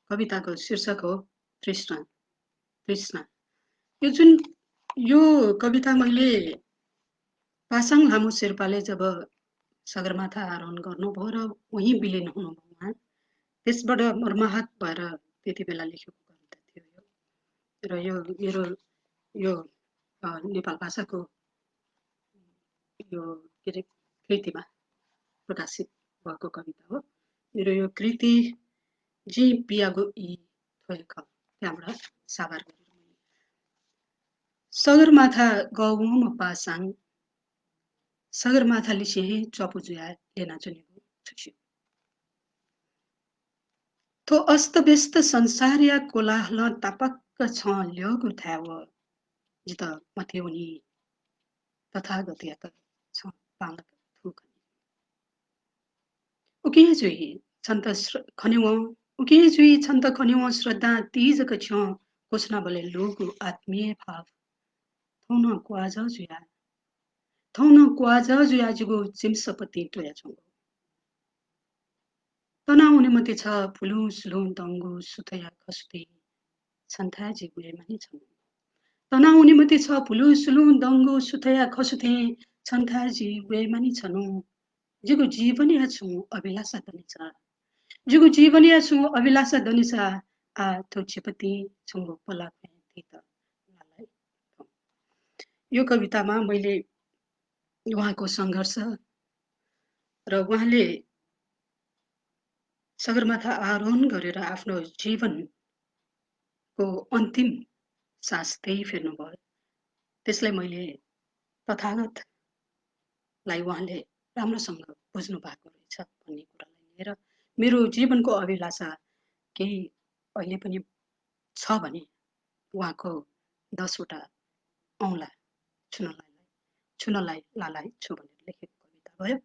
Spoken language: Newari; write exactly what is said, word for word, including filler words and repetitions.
कविताको शीर्षक हो तृष्णा। तृष्णा। यो जुन, यो कविता मैले पासाङ ल्हामु शेर्पाले जब सगरमाथा आरोहण गर्नुभयो र उहीँ विलिन हुनुभयो उहाँ, त्यसबाट मर्माहत भएर त्यति बेला लेखेको कविता थियो यो। र यो मेरो यो, अ, नेपाल भाषाको यो, के अरे, कृतिमा प्रकाशित भएको कविता हो। मेरो यो कृति जिं पियागु ई थ्व हे खः, त्यहाँबाट साभार गरेर मैले। सगरमाथा गःवंम्ह पासाङ, सगरमाथा लिसे हे च्वापु जुयाः ल्यनाच्वनेगु छु स्यू। थ्व अस्तव्यस्त संसारया कोलाहलं तापाक्क छं ल्यःगु थाय् व जितः मथेवनी तथागतयात छं बांलाक थू खनी। उकिं जुइ छन्त श्र-, खनेवं, उकिं जुइ छन्त खनेवं श्रद्धां तीजक छ्यं क्वछुनाबलय् लूगु आत्मीय भाव थौं नं क्वाजः जुया, थौं नं क्वाजः जुया जिगु चिमिसपतिं त्वयाच्वंगु। तना हुने मते छ भुलुं सुलुं दंगु सुथया खसुथें छन्थाय् जि वये मानि छनु। तना हुने मते छ भुलुं सुलुं दंगु सुथया खसुथें छन्थाय् जि वये मानि छनु। जिगु जीवनया छुं अभिलाषा दनिसा, जिगु जीवनया छुं अभिलाषा दनिसा आ थ्व छिपतिं छुंगु पलाख्वें तीत लालाइ। यो कवितामा मैले उहाँको सङ्घर्ष र उहाँले सगरमाथा आरोहण गरेर आफ्नो जीवनको अन्तिम सास त्यही फेर्नुभयो। त्यसलाई मैले तथागतलाई उहाँले राम्रोसँग बुझ्नु भएको रहेछ भन्ने कुरालाई लिएर मेरो जीवनको अभिलाषा केही अहिले पनि छ भने उहाँको दसवटा औँला छुनलाई, छुनलाई लालाइ छु भनेर लेखेको कविता भयो।